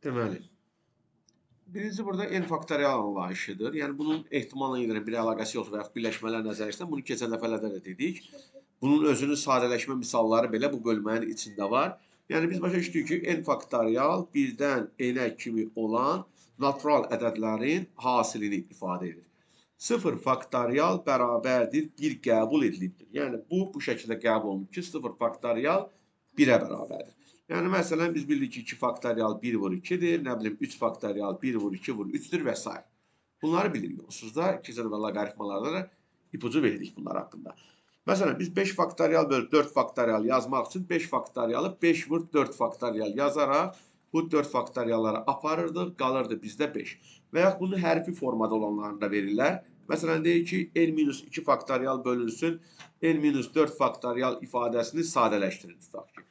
Deməli, birinci burada n faktorial anlayışıdır. Yəni bunun ehtimalla yenə bir əlaqəsi yoxdur və yaxud birləşmələr nəzəriyyəsindən. Bunu keçən dəfələrdə də dedik. Bunun özünün sadələşmə misalları belə bu bölmənin içində var. Yəni biz başa düşdük ki, n faktorial 1-dən n-ə kimi olan natural ədədlərin hasilini ifadə edir. 0 faktorial bərabərdir 1 qəbul edilibdir. Yəni bu şəkildə qəbul olunub ki, 0 faktorial 1-ə bərabərdir. Yəni məsələn biz bilirik ki, 2 faktorial 1 vur 2-dir, nə bilim 3 faktorial 1 vur 2 vur 3-dür və s. Bunları bilirik. Onsuz da keçən dəfə loqaritmalarda da ipucu verdik bunlar haqqında. Məsələn biz 5 faktorial bölüb 4 faktorial yazmaq üçün 5 faktorialı 5 vur 4 faktorial yazaraq bu 4 faktorialları aparırdıq, qalırdı bizdə 5. Və yaxud bunu hərfi formada olanlarını da verirlər. Məsələn deyir ki, n-2 faktorial bölünsün, n-4 faktorial ifadəsini sadələşdirin tutaq ki.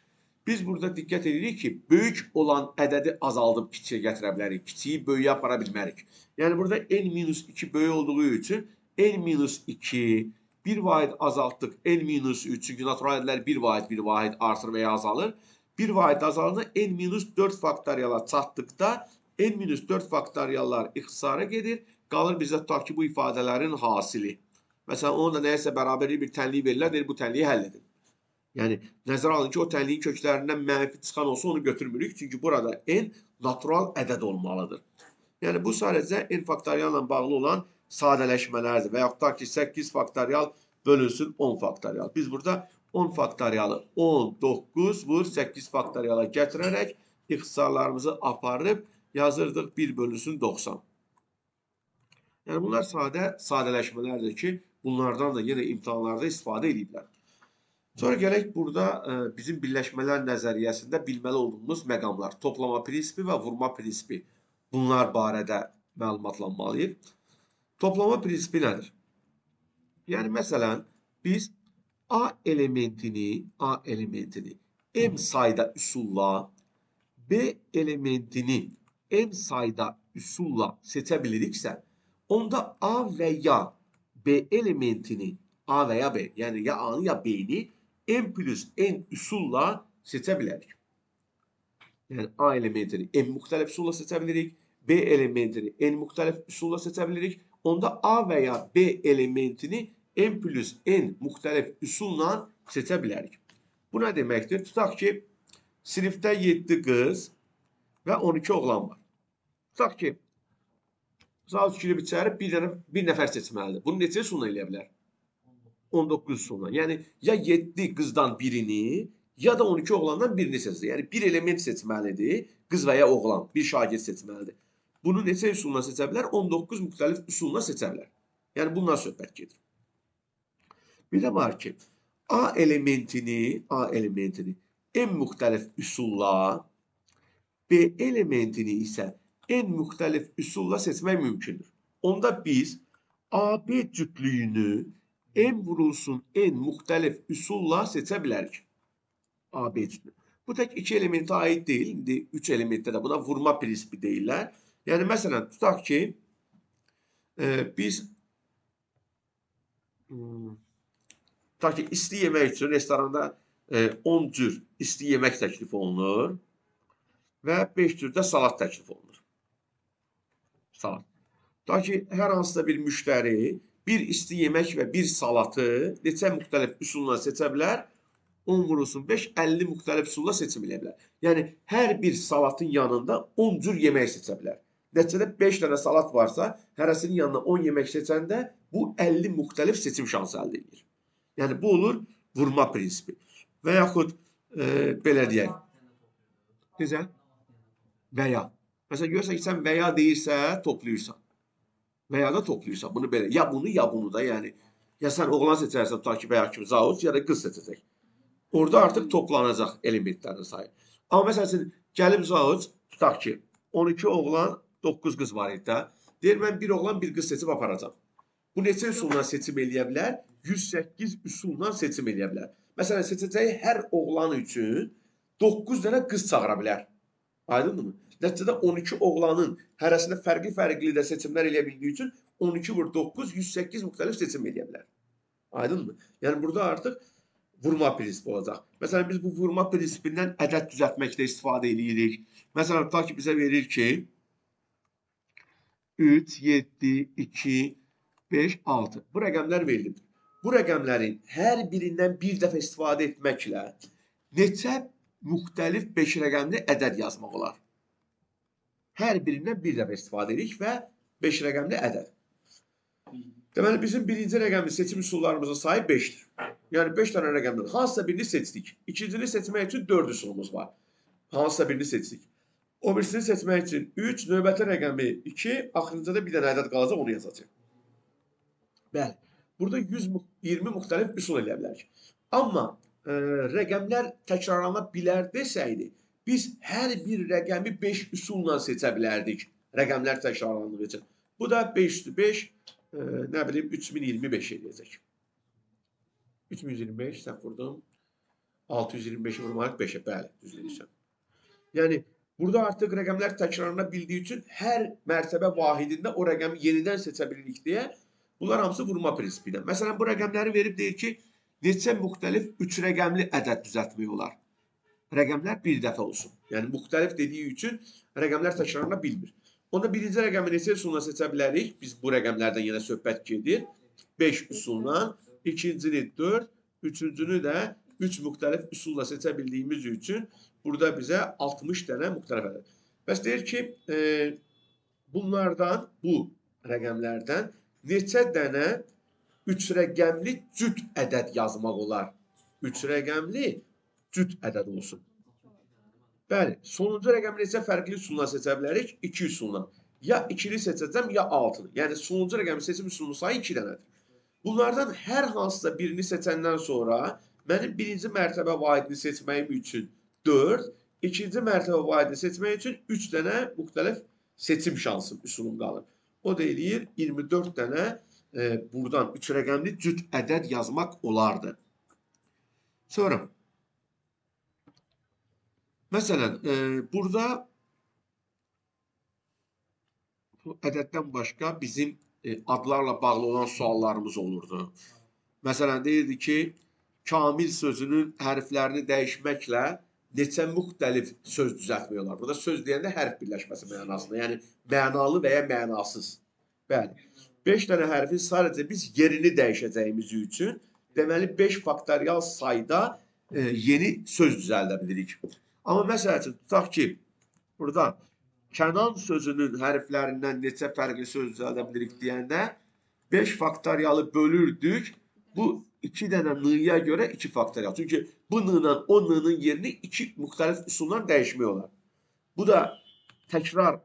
Biz burada diqqət edirik ki, böyük olan ədədi azaldıb kiçiyə gətirə bilərik. Kiçiyi böyüyə apara bilmərik. Yəni burada n-2 böyük olduğu üçün n-2 bir vahid azaltdıq, n-3, çünki natural ədədlər bir vahid, bir vahid artır və ya azalır. Bir vahid azalanda n-4 faktoriala çatdıqda n-4 faktoriallar ixtisara gedir. Qalır bizə tutaq ki, bu ifadələrin hasili. Məsələn, onunla nəyəsə bərabərlik bir tənlik verirlər, deyir, bu tənliyi həll edin. Yəni, nəzərə alın ki, o tənliyin köklərindən mənfi çıxan olsa onu götürmürük. Çünki burada n natural ədəd olmalıdır. Yəni, bu sadəcə n faktorialla bağlı olan sadələşmələrdir. Və yaxud da ki, 8 faktorial bölünsün 10 faktorial. Biz burada 10 faktorialı 10, 9 vur 8 faktoriala gətirərək ixtisarlarımızı aparıb yazırdıq 1 bölünsün 90. Yəni, bunlar sadə sadələşmələrdir ki, bunlardan da yenə imtahanlarda istifadə ediblər. Sonra gələk burada bizim birləşmələr nəzəriyyəsində bilməli olduğumuz məqamlar. Toplama prinsipi və vurma prinsipi. Bunlar barədə məlumatlanmalıyıq. Toplama prinsipi nədir? Yəni, məsələn, biz A elementini M sayda üsulla, B elementini M sayda üsulla seçə biliriksə, onda A və ya B elementini, A və ya B, yəni ya A-nı ya B-ni M plus N üsulla seçə bilərik. Yəni A elementini M müxtəlif üsulla seçə bilirik, B elementini N müxtəlif üsulla seçə bilirik. Onda A və ya B elementini M plus N müxtəlif üsulla seçə bilərik. Bu nə deməkdir? Tutaq ki, sinifdə 7 qız və 12 oğlan var. Tutaq ki, Zavuç girib içəri bir nəfər seçməlidir. Bunu neçə üsulla eləyə bilər? 19 üsulla. Yəni, ya 7 qızdan birini, ya da 12 oğlandan birini seçəcək. Yəni, bir element seçməlidir, qız və ya oğlan, bir şagird seçməlidir. Bunu neçə üsulla seçə bilər? 19 müxtəlif üsulla seçə bilər. Yəni, bundan söhbət gedir. Bir də var ki, A elementini M müxtəlif üsulla, B elementini isə N müxtəlif üsulla seçmək mümkündür. Onda biz AB cütlüyünü M vurulsun N müxtəlif üsulla seçə bilərik. AB cütlüyü. Bu tək iki elementə aid deyil. İndi 3 elementdə də buna vurma prinsipi deyirlər. Yəni, məsələn, tutaq ki, biz tutaq ki, isti yemək üçün restoranda 10 cür isti yemək təklif olunur və 5 cür də salat təklif olunur. Salat. Tutaq ki, hər hansısa bir müştəri bir isti yemək və bir salatı neçə müxtəlif üsulla seçə bilər? 10 vurulsun 5, 50 müxtəlif üsulla seçim eləyə bilər. Yəni, hər bir salatın yanında 10 cür yemək seçə bilər. Nəticədə 5 dənə salat varsa, hərəsinin yanına 10 yemək seçəndə bu 50 müxtəlif seçim şansı əldə edir. Yəni, bu olur vurma prinsipi. Və yaxud belə deyək. Necə? Və ya. Məsələn, görürsən ki, sən və ya deyirsə, toplayırsan. Və ya da toplayırsan. Bunu belə. Ya bunu, ya bunu da. Yəni, ya sən oğlan seçərsən, tutaq ki, və ya kimi zavuç, ya da qız seçəcək. Orada artıq toplanacaq elementlərin sayı. Amma məsələn, gəlib zavuç, tutaq ki, 12 oğlan, 9 qız var idi də. Deyir, mən bir oğlan, bir qız seçib aparacam. Bu neçə üsulla seçim eləyə bilər? 108 üsulla seçim eləyə bilər. Məsələn, seçəcəyi hər oğlan üçün 9 dənə qız çağıra bilər. Aydındırmı? Nəticədə 12 oğlanın hərəsində fərqli-fərqli də seçimlər eləyə bildiyi üçün 12 vur 9, 108 müxtəlif seçim eləyə bilər. Aydınmı? Yəni, burada artıq Vurma prinsipi olacaq. Məsələn, biz bu vurma prinsipindən ədəd düzəltməkdə istifadə edirik. Məsələn, tutaq ki, bizə verir ki, 3, 7, 2, 5, 6. Bu rəqəmlər verilibdir. Bu rəqəmlərin hər birindən bir dəfə istifadə etməklə neçə müxtəlif 5 rəqəmli ədəd yazmaq olar? Hər birindən bir dəfə istifadə edirik və 5 rəqəmli ədəd. Deməli, bizim birinci rəqəmli seçim üsullarımızın sayı 5-dir. Yəni, 5 dənə rəqəmdən hansısa birini seçdik. İkincini seçmək üçün 4 üsulumuz var. Hansısa birini seçdik. O birisini seçmək üçün 3, növbəti rəqəmi 2, axırıncada bir dənə ədəd qalacaq, onu yazacaq. Bəli, burada 120 müxtəlif üsul eləyə bilərik. Amma rəqəmlər təkrarlana bilər desəydi, biz hər bir rəqəmi 5 üsulla seçə bilərdik. Rəqəmlər təkrarlandığı üçün. Bu da 5 üstü 5, nə bilim, 3025 eləyəcək. 3125, səhv vurdum. 625-i vurmalıyıq 5-ə, bəli, düz deyirsən. Yəni, burada artıq rəqəmlər təkrarlana bildiyi üçün hər mərtəbə vahidində o rəqəmi yenidən seçə bilirik deyə bunlar hamısı vurma prinsipi ilə. Məsələn, bu rəqəmləri verib deyir ki, neçə müxtəlif 3 rəqəmli ədəd düzəltmək olar? Rəqəmlər bir dəfə olsun. Yəni, müxtəlif dediyi üçün rəqəmlər təkrarlana bilmir. Onda birinci rəqəmi neçə üsulla seçə bilərik? Biz bu rəqəmlərdən yenə söhbət gedir. 5 üsulla, ikincini 4, üçüncünü də 3 müxtəlif üsulla seçə bildiyimiz üçün burada bizə 60 dənə müxtəlif ədəd. Bəs deyir ki, bunlardan, bu rəqəmlərdən neçə dənə 3 rəqəmli cüt ədəd yazmaq olar? 3 rəqəmli cüt ədəd olsun. Bəli, sonuncu rəqəmi neçə fərqli üsulla seçə bilərik? 2 üsulla. Ya 2-ni seçəcəm, ya 6-nı. Yəni, sonuncu rəqəmi seçim üsulunun sayı 2 dənədir. Bunlardan hər hansısa birini seçəndən sonra mənim birinci mərtəbə vahidini seçməyim üçün 4, ikinci mərtəbə vahidini seçmək üçün 3 dənə müxtəlif seçim şansım, üsulum qalır. O da eləyir 24 dənə buradan 3 rəqəmli cüt ədəd yazmaq olardı. Sonra, məsələn, burada bu ədəddən başqa bizim adlarla bağlı olan suallarımız olurdu. Məsələn, deyirdi ki, Kamil sözünün hərflərini dəyişməklə neçə müxtəlif söz düzəltmək olar. Burada söz deyəndə hərf birləşməsi mənasında, yəni mənalı və ya mənasız. Bəli, 5 dənə hərfin sadəcə biz yerini dəyişəcəyimiz üçün, deməli 5 faktorial sayda yeni söz düzəldə bilirik. Amma məsəl üçün, tutaq ki, burada Kənan sözünün hərflərindən neçə fərqli söz düzəldə bilirik deyəndə 5 faktorialı bölürdük. Bu 2 dənə n-ya görə 2 faktorial. Çünki bu n-la o n-nın yerini 2 müxtəlif üsulla dəyişmək olar. Bu da təkrar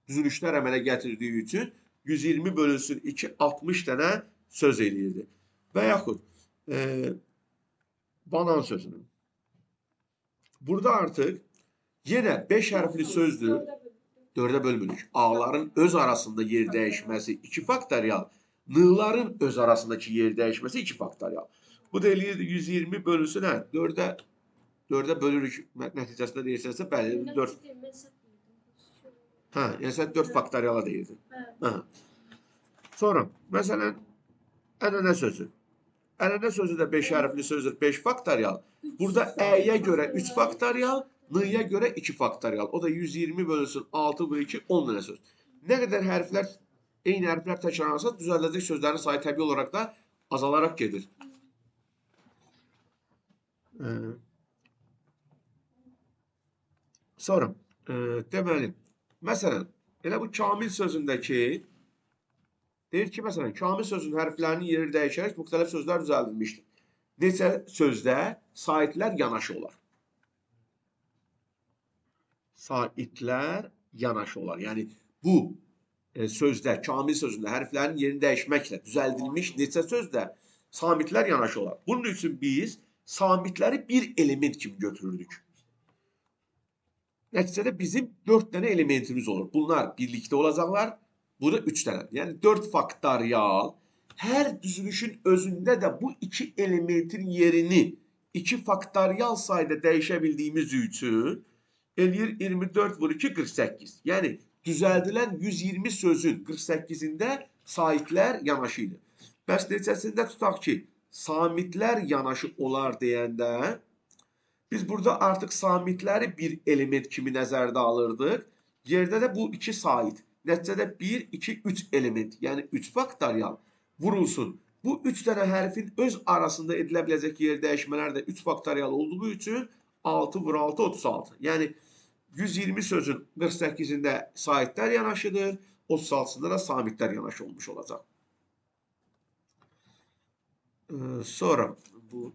düzülüşlər əmələ gətirdiyi üçün 120 bölünsün 2, 60 dənə söz eləyirdi. Və yaxud banan sözünün. Burada artıq yenə 5 hərfli sözdür. 4-ə bölmürük. A-ların öz arasında yer dəyişməsi 2 faktorial, N-ların öz arasındakı yer dəyişməsi 2 faktorial. Bu da eləyirdi 120 bölünsün, hə, 4-ə bölürük nəticəsində deyirsənsə, bəli, 4. Hə, yəni sən 4 faktoriala deyirdin. Hə. Sonra, məsələn, ənənə sözü. Ənənə sözü də 5 hərfli sözdür, 5 faktorial. Burada Ə-yə görə 3 faktorial, N-yə görə 2 faktorial. O da 120 bölünsün 6 bölü 2, 10 dənə söz. Nə qədər hərflər, eyni hərflər təkrarlansa, düzəldəcək sözlərin sayı təbii olaraq da azalaraq gedir. Sonra, deməli, məsələn, elə bu Kamil sözündəki, deyir ki, məsələn, Kamil sözünün hərflərinin yeri dəyişərək müxtəlif sözlər düzəldilmişdir. Neçə sözdə saitlər yanaşı olar? Saitlər yanaşı olar. Yəni, bu sözdə, Kamil sözündə hərflərin yerini dəyişməklə düzəldilmiş neçə sözdə samitlər yanaşı olar. Bunun üçün biz samitləri bir element kimi götürürdük. Nəticədə bizim 4 dənə elementimiz olur. Bunlar birlikdə olacaqlar. Bu da 3 dənə. Yəni 4 faktorial. Hər düzülüşün özündə də bu iki elementin yerini 2 faktorial sayda dəyişə bildiyimiz üçün eləyir 24 vur 2, 48. Yəni düzəldilən 120 sözün 48-də saitlər yanaşı idi. Bəs neçəsində tutaq ki, Samitlər yanaşı olar deyəndə biz burada artıq samitləri bir element kimi nəzərdə alırdıq. Yerdə də bu 2 sait. Nəticədə 1, 2, 3 element, yəni 3 faktorial vurulsun. Bu 3 dənə hərfin öz arasında edilə biləcək yer dəyişmələr də 3 faktorial olduğu üçün 6 vur 6, 36. Yəni 120 sözün 48-də saitlər yanaşıdır, 36-sında da samitlər yanaşı olmuş olacaq. Sonra bu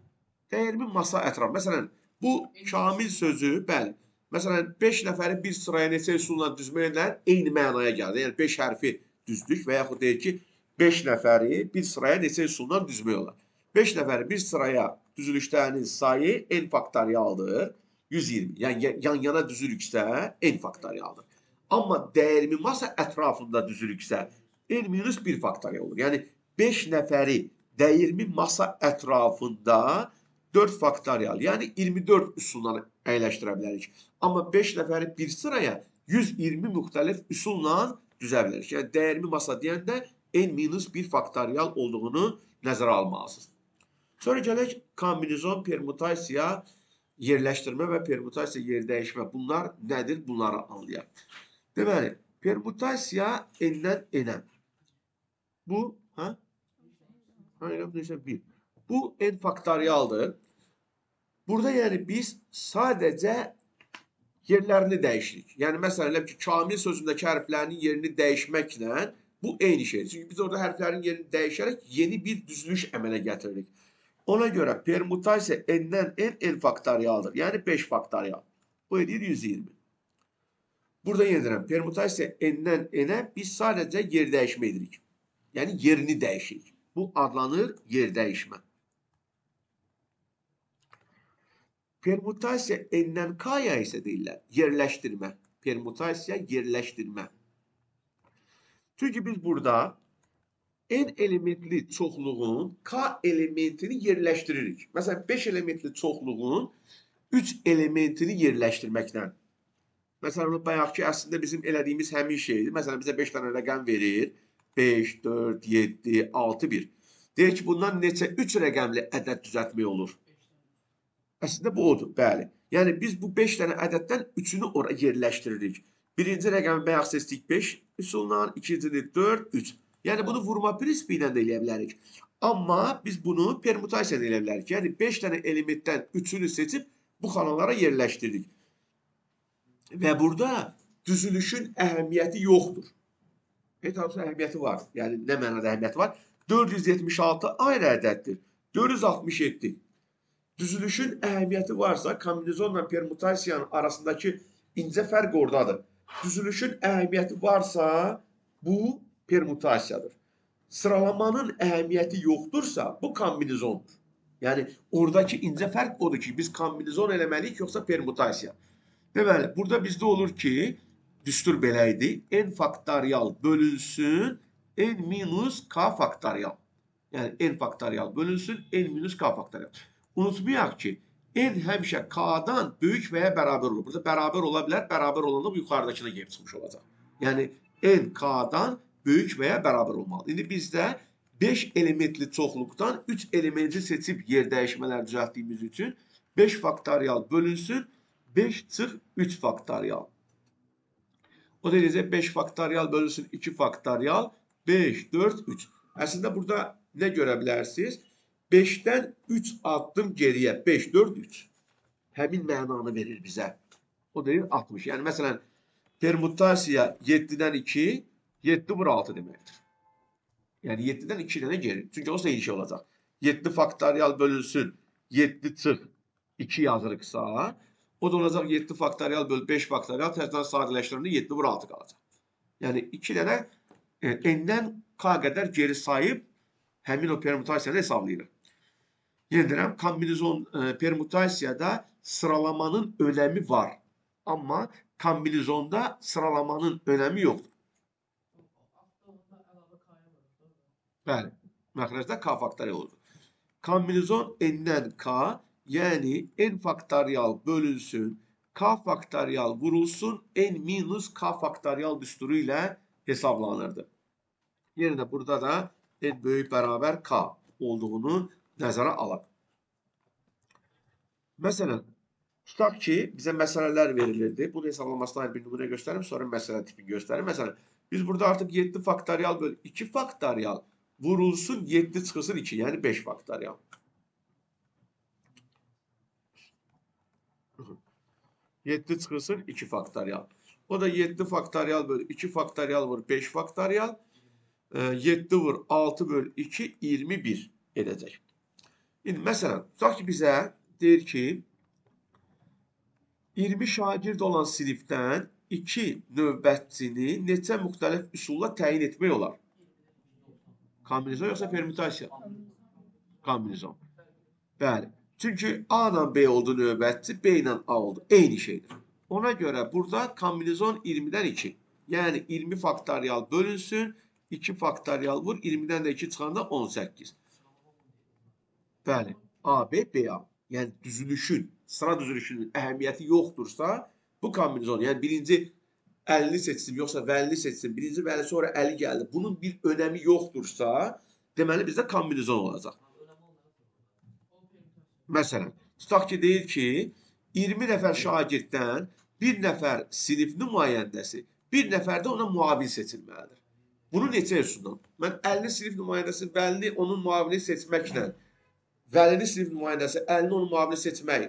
dəyirmi masa ətrafı. Məsələn, bu Kamil sözü, bəli. Məsələn, 5 nəfəri bir sıraya neçə üsulla düzməklə eyni mənaya gəldi. Yəni 5 hərfi düzdük və yaxud deyir ki, 5 nəfəri bir sıraya neçə üsulla düzmək olar. 5 nəfəri bir sıraya düzülüşlərinin sayı n faktorialdır. 120. Yəni yan-yana düzülüksə n faktorialdır. Amma dəyirmi masa ətrafında düzülüksə n minus 1 faktorial olur. Yəni 5 nəfəri dəyirmi masa ətrafında 4 faktorial, yəni 24 üsulla əyləşdirə bilərik. Amma 5 nəfəri bir sıraya 120 müxtəlif üsulla düzə bilərik. Yəni dəyirmi masa deyəndə n minus 1 faktorial olduğunu nəzərə almalısınız. Sonra gələk kombinizon, permutasiya, yerləşdirmə və permutasiya yerdəyişmə. Bunlar nədir? Bunları anlayaq. Deməli, permutasiya n-dən n-ə. Bu, hə? 1. Bu n faktorialdır. Burada yəni biz sadəcə yerlərini dəyişirik. Yəni məsələn, elə ki, Kamil sözündəki hərflərinin yerini dəyişməklə bu eyni şeydir. Çünki biz orada hərflərin yerini dəyişərək yeni bir düzülüş əmələ gətiririk. Ona görə permutasiya n-dən n, n faktorialdır. Yəni 5 faktorial. Bu edir 120. Burada yenə deyirəm, permutasiya n-dən n-ə biz sadəcə yer dəyişmə edirik. Yəni yerini dəyişirik. Bu adlanır yer dəyişmə. Permutasiya n-dən k-ya isə deyirlər yerləşdirmə. Permutasiya yerləşdirmə. Çünki biz burada n elementli çoxluğun k elementini yerləşdiririk. Məsələn, 5 elementli çoxluğun 3 elementini yerləşdirməklə. Məsələn, bayaq ki, əslində bizim elədiyimiz həmin şeydir. Məsələn, bizə 5 dənə rəqəm verir. 5, 4, 7, 6, 1. Deyir ki, bundan neçə 3 rəqəmli ədəd düzəltmək olur? Əslində bu odur, bəli. Yəni biz bu 5 dənə ədəddən 3-ünü ora yerləşdiririk. Birinci rəqəmi bayaq seçdik 5 üsulla, ikincini 4, 3. Yəni bunu vurma prinsipi ilə də eləyə bilərik. Amma biz bunu permutasiya ilə eləyə bilərik. Yəni 5 dənə elementdən 3-ünü seçib bu xanalara yerləşdirdik. Və burada düzülüşün əhəmiyyəti yoxdur. Heç əhəmiyyəti var. Yəni nə mənada əhəmiyyəti var? 476 ayrı ədəddir. 467. Düzülüşün əhəmiyyəti varsa, kombinizonla permutasiyanın arasındakı incə fərq oradadır. Düzülüşün əhəmiyyəti varsa, bu permutasiyadır. Sıralamanın əhəmiyyəti yoxdursa, bu kombinizondur. Yəni, oradakı incə fərq odur ki, biz kombinizon eləməliyik, yoxsa permutasiya. Deməli, burada bizdə olur ki, düstur belə idi, n faktorial bölünsün, n minus k faktorial. Yəni, n faktorial bölünsün, n minus k faktorial. Unutmayaq ki, n həmişə k-dan böyük və ya bərabər olur. Burada bərabər ola bilər, bərabər olanda bu yuxarıdakına gəlib çıxmış olacaq. Yəni, n k-dan böyük və ya bərabər olmalıdır. İndi bizdə 5 elementli çoxluqdan 3 elementi seçib yer dəyişmələr düzəltdiyimiz üçün 5 faktorial bölünsün, 5 çıx 3 faktorial. O da eləyəcək 5 faktorial bölünsün 2 faktorial, 5, 4, 3. Əslində burada nə görə bilərsiniz? 5-dən 3 addım geriyə, 5, 4, 3. Həmin mənanı verir bizə. O deyir 60. Yəni, məsələn, permutasiya 7-dən 2, 7 vur 6 deməkdir. Yəni, 7-dən 2 dənə geri. Çünki o eyni şey olacaq. 7 faktorial bölünsün, 7 çıx 2 yazırıqsa, o da olacaq 7 faktorial böl 5 faktorial, təzədən sadələşdirəndə 7 vur 6 qalacaq. Yəni, 2 dənə n-dən k qədər geri sayıb həmin o permutasiyanı hesablayırıq. Yenə deyirəm, kombinizon permutasiyada sıralamanın önəmi var. Amma kombinizonda sıralamanın önəmi yoxdur. Bəli, məxrəcdə k faktorial olur. Kombinizon n-dən k, yəni n faktorial bölünsün, k faktorial vurulsun, n minus k faktorial düsturu ilə hesablanırdı. Yenə də burada da n böyük bərabər k olduğunu nəzərə alaq. Məsələn, tutaq ki, bizə məsələlər verilirdi. Bunu hesablamasına aid bir nümunə göstərim, sonra məsələ tipini göstərim. Məsələn, biz burada artıq 7 faktorial böl 2 faktorial vurulsun 7 çıxılsın 2, yəni 5 faktorial. 7 çıxılsın 2 faktorial. O da 7 faktorial böl 2 faktorial vur 5 faktorial. 7 vur 6 böl 2, 21 edəcək. İndi məsələn, tutaq ki, bizə deyir ki, 20 şagird olan sinifdən 2 növbətçini neçə müxtəlif üsulla təyin etmək olar? Kombinizon yoxsa permutasiya? Kombinizon. Bəli. Çünki A ilə B oldu növbətçi, B ilə A oldu. Eyni şeydir. Ona görə burada kombinizon 20-dən 2. Yəni 20 faktorial bölünsün, 2 faktorial vur, 20-dən də 2 çıxanda 18. Bəli. A, B, B, A. Yəni düzülüşün, sıra düzülüşünün əhəmiyyəti yoxdursa, bu kombinizon, yəni birinci əlini seçsin, yoxsa vəlini seçsin, birinci vəli, sonra əli gəldi. Bunun bir önəmi yoxdursa, deməli bizdə kombinizon olacaq. Məsələn, tutaq ki, deyir ki, 20 nəfər şagirddən bir nəfər sinif nümayəndəsi, bir nəfər də ona müavin seçilməlidir. Bunu neçə üsulla? Mən əlini sinif nümayəndəsi, vəlini onun müavini seçməklə, vəlini sinif nümayəndəsi, əlini onun müavini seçmək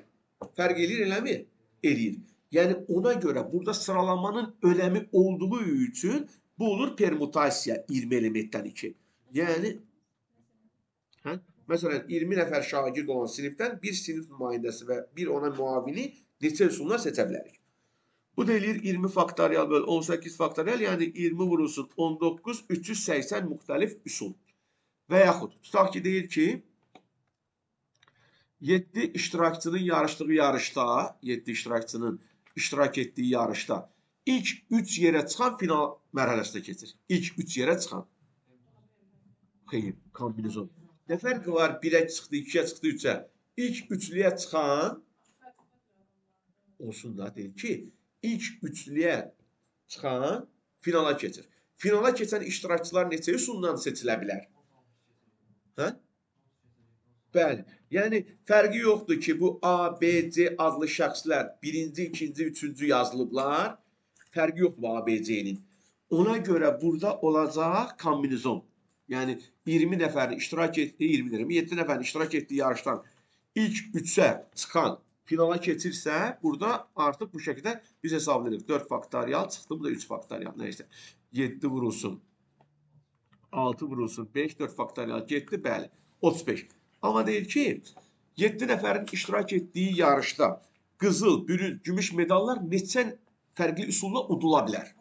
fərq eləyir, eləmi? Eləyir. Yəni ona görə burada sıralamanın önəmi olduğu üçün bu olur permutasiya 20 elementdən 2. Yəni, hə? Məsələn, 20 nəfər şagird olan sinifdən bir sinif nümayəndəsi və bir ona müavini neçə üsulla seçə bilərik. Bu da eləyir 20 faktorial böl 18 faktorial, yəni 20 vurulsun 19, 380 müxtəlif üsul. Və yaxud, tutaq ki, deyir ki, 7 iştirakçının yarışdığı yarışda, 7 iştirakçının iştirak etdiyi yarışda ilk 3 yerə çıxan final mərhələsinə keçir. İlk 3 yerə çıxan. Xeyr, kombinizon. Nə fərqi var? 1-ə çıxdı, 2-yə çıxdı, 3-ə. İlk üçlüyə çıxan olsun da, deyir ki, ilk üçlüyə çıxan finala keçir. Finala keçən iştirakçılar neçə üsulla seçilə bilər? Hə? Bəli. Yəni, fərqi yoxdur ki, bu A, B, C adlı şəxslər birinci, ikinci, üçüncü yazılıblar. Fərqi yoxdur bu A, B, C-nin. Ona görə burada olacaq kombinizon. Yəni, 20 nəfərin iştirak etdiyi, 20 7 nəfərin iştirak etdiyi yarışdan ilk 3-ə çıxan finala keçirsə, burada artıq bu şəkildə biz hesablayırıq. 4 faktorial çıxdı, bu da 3 faktorial. Nəysə, 7 vurulsun, 6 vurulsun, 5, 4 faktorial getdi, bəli, 35. Amma deyir ki, 7 nəfərin iştirak etdiyi yarışda qızıl, bürünc, gümüş medallar neçə fərqli üsulla udula bilər?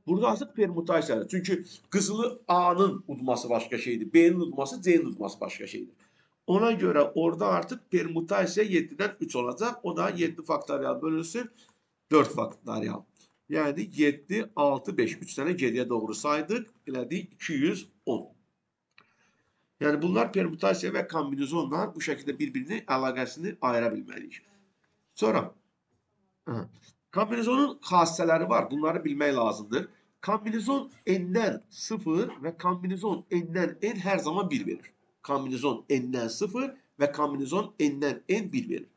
Burada artıq permutasiyadır. Çünki qızılı A-nın udması başqa şeydir, B-nin udması, C-nin udması başqa şeydir. Ona görə orada artıq permutasiya 7-dən 3 olacaq. O da 7 faktorial bölünsün 4 faktorial. Yəni 7, 6, 5. 3 dənə geriyə doğru saydıq. Elədik 210. Yəni bunlar permutasiya və kombinizonla bu şəkildə bir-birinin əlaqəsini ayıra bilməliyik. Sonra kombinizonun xassələri var. Bunları bilmək lazımdır. Kombinizon n-dən 0 və kombinizon n-dən n hər zaman 1 verir. Kombinizon n-dən 0 və kombinizon n-dən n 1 verir.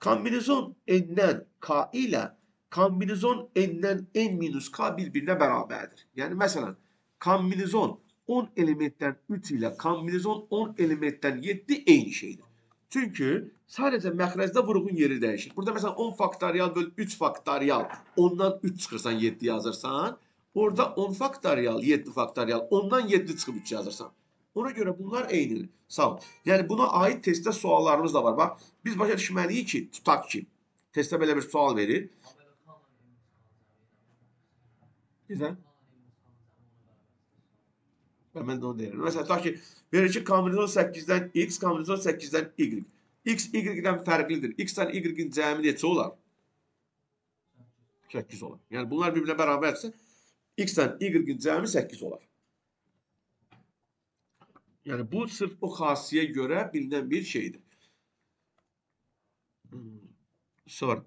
Kombinizon n-dən k ilə kombinizon n-dən n minus k bir-birinə bərabərdir. Yəni məsələn, kombinizon 10 elementdən 3 ilə kombinizon 10 elementdən 7 eyni şeydir. Çünki sadəcə məxrəcdə vurğun yeri dəyişir. Burada məsələn 10 faktorial böl 3 faktorial, ondan 3 çıxırsan 7 yazırsan. Orada 10 faktorial, 7 faktorial, ondan 7 çıxıb 3 yazırsan. Ona görə bunlar eynidir. Sağ ol. Yəni buna aid testdə suallarımız da var. Bax, biz başa düşməliyik ki, tutaq ki, testdə belə bir sual verir. Güzel. Mən də onu deyirəm. Məsələn, tutaq ki, verir ki, kombinizon 8-dən X, kombinizon 8-dən Y. X, Y-dən fərqlidir. X-dən Y-in cəmi neçə olar? 8 olar. Yəni, bunlar bir-birinə bərabərdirsə, X-dən Y-in cəmi 8 olar. Yəni, bu sırf o xassiyə görə bilinən bir şeydir. Sonra,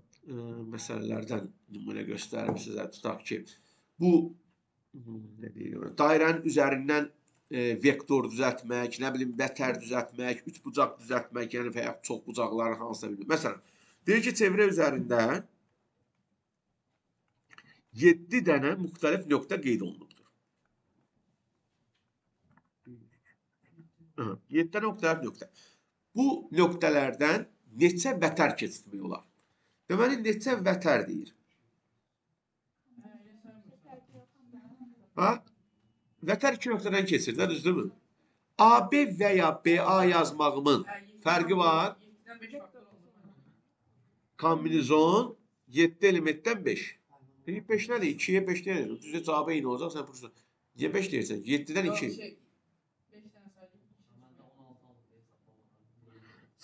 məsələlərdən nümunə göstərim sizə. Tutaq ki, bu, nə deyirəm, dairənin üzərindən vektor düzəltmək, nə bilim, vətər düzəltmək, üçbucaq düzəltmək, yəni və yaxud çox bucaqların hansısa bilir. Məsələn, deyir ki, çevrə üzərində 7 dənə müxtəlif nöqtə qeyd olunubdur. 7 dənə müxtəlif nöqtə. Bu nöqtələrdən neçə vətər keçirtmək olar? Deməli, neçə vətər deyir? Ha? Vətər 2 nöqtədən keçir, də, düzdürmü? AB və ya BA yazmağımın fərqi var. Kombinizon 7 elementdən 5. Deyir, 5 nədir? 2-yə 5 deyir. Düzdür, cavabı eyni olacaq. Sən prosta niyə 5 deyirsən? 7-dən 2.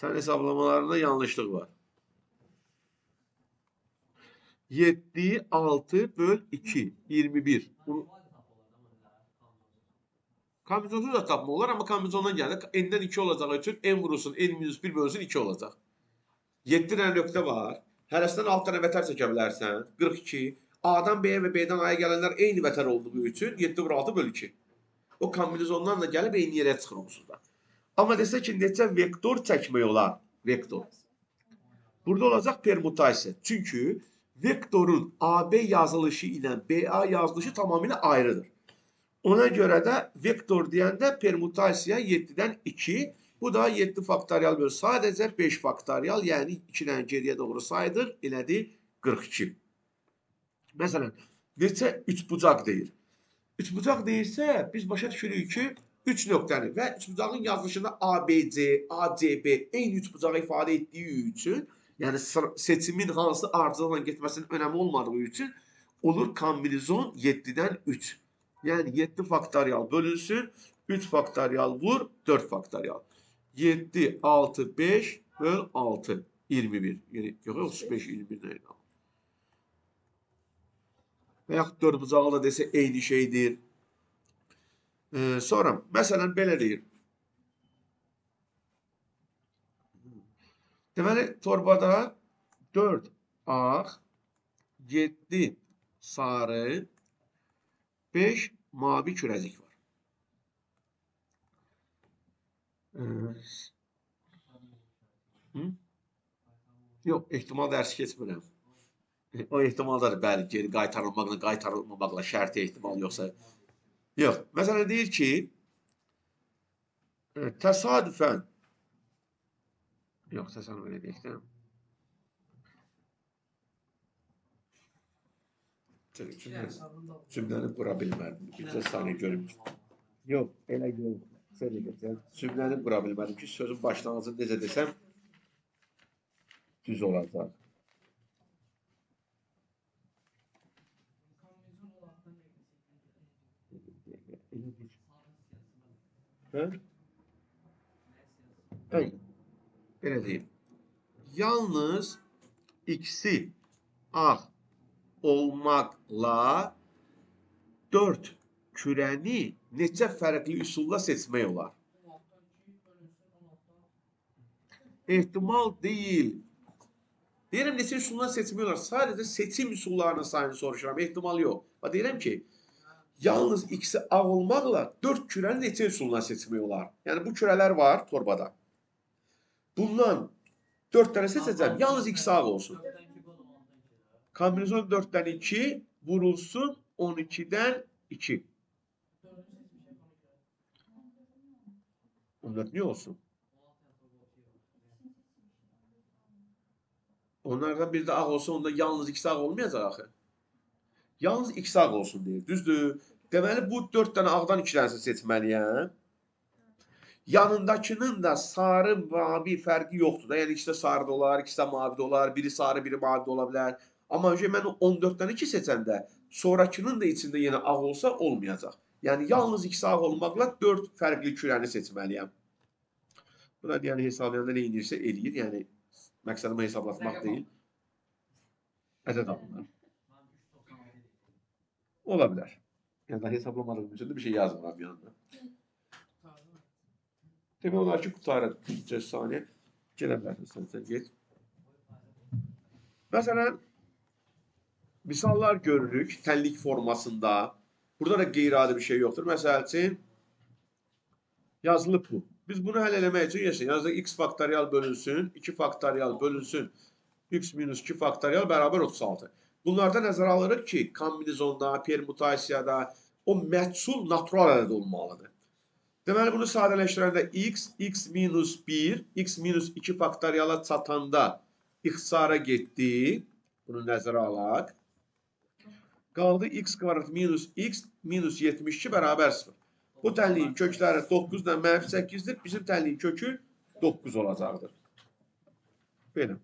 Sən hesablamalarında yanlışlıq var. 7, 6 böl 2, 21. Bunu... Kombinizonsuz da tapma olar, amma kombinizondan gəldi. N-dən 2 olacağı üçün N vurulsun, N minus 1 bölünsün 2 olacaq. 7 dənə nöqtə var. Hərəsindən 6 dənə vətər çəkə bilərsən. 42. A-dan B-yə və B-dən A-ya gələnlər eyni vətər olduğu üçün 7 vur 6 böl 2. O kombinizondan da gəlib eyni yerə çıxır onsuz da. Amma desə ki, neçə vektor çəkmək olar? Vektor. Burada olacaq permutasiya. Çünki vektorun AB yazılışı ilə BA yazılışı tamamilə ayrıdır. Ona görə də vektor deyəndə permutasiya 7-dən 2, bu da 7 faktorial böl. Sadəcə 5 faktorial, yəni 2-dən geriyə doğru saydıq, elədi 42. Məsələn, neçə üçbucaq deyir? Üçbucaq deyirsə, biz başa düşürük ki, 3 nöqtəni və üçbucağın yazılışında ABC, ACB eyni üçbucağı ifadə etdiyi üçün, yəni seçimin hansı ardıcılla getməsinin önəmi olmadığı üçün olur kombinizon 7-dən 3. Yəni 7 faktorial bölünsün, 3 faktorial vur, 4 faktorial. 7, 6, 5 böl 6, 21. Yəni, yox, 35, 21 nə ilə? Və yaxud 4 bucağı da desə eyni şeydir. Sonra, məsələn, belə deyir. Deməli, torbada 4 ağ, 7 sarı, 5 mavi kürəcik var. Yox, ehtimal dərsi keçmirəm. O ehtimaldadır, bəli, geri qaytarılmaqla, qaytarılmamaqla şərti ehtimal yoxsa. Yox, məsələn, deyir ki, təsadüfən, yox, təsadüfən elə deyək də. Cümləni qura bilmədim. Bir saniyə görüm. Yox, elə yox. Cümləni qura bilmədim ki, sözün başlanğıcını necə desəm düz olacaq. Hə? Belə deyim. Yalnız x-i ağ olmaqla 4 kürəni neçə fərqli üsulla seçmək olar? Ehtimal deyil. Deyirəm, neçə üsulla seçmək olar? Sadəcə seçim üsullarının sayını soruşuram. Ehtimal yox. Bax, deyirəm ki, yalnız x-i ağ olmaqla 4 kürəni neçə üsulla seçmək olar? Yəni, bu kürələr var torbada. Bundan 4 dənə seçəcəm. Yalnız x-i ağ olsun. Kombinizon 4-dən 2 vurulsun 12-dən 2. 14 niyə olsun? Onlardan bir də ağ olsa, onda yalnız x ağ olmayacaq axı. Yalnız x ağ olsun deyir. Düzdür. Deməli, bu 4 dənə ağdan 2 dənəsini seçməliyəm. Yanındakının da sarı, mavi fərqi yoxdur da. Yəni, ikisi də sarı da olar, ikisi də mavi də olar, biri sarı, biri mavi də ola bilər. Amma mən 14-dən 2 seçəndə, sonrakının da içində yenə ağ olsa olmayacaq. Yəni, yalnız x ağ olmaqla 4 fərqli kürəni seçməliyəm. Bu da yəni, hesablayanda nə edirsə eləyir. Yəni, məqsədimi hesablatmaq deyil. Ədəd alınır. Ola bilər. Yəni, daha hesablamadığım üçün də bir şey yazmıram yanında. Demək olar ki, qutarır. 3 saniyə. Gelə bilərsin, sən get. Məsələn, misallar görürük tənlik formasında. Burada da qeyri-adi bir şey yoxdur. Məsəl üçün, Yazılıb bu. Biz bunu həll eləmək üçün yaşayın. Yazıq x faktorial bölünsün, 2 faktorial bölünsün, x minus 2 faktorial bərabər 36. Bunlarda nəzərə alırıq ki, kombinizonda, permutasiyada o məhsul natural ədəd olmalıdır. Deməli, bunu sadələşdirəndə x, x minus 1, x minus 2 faktoriala çatanda ixtisara getdi. Bunu nəzərə alaq. Qaldı x kvadrat minus x minus 72 bərabər 0. Bu tənliyin kökləri 9-dan mənfi 8-dir. Bizim tənliyin kökü 9 olacaqdır. Belə.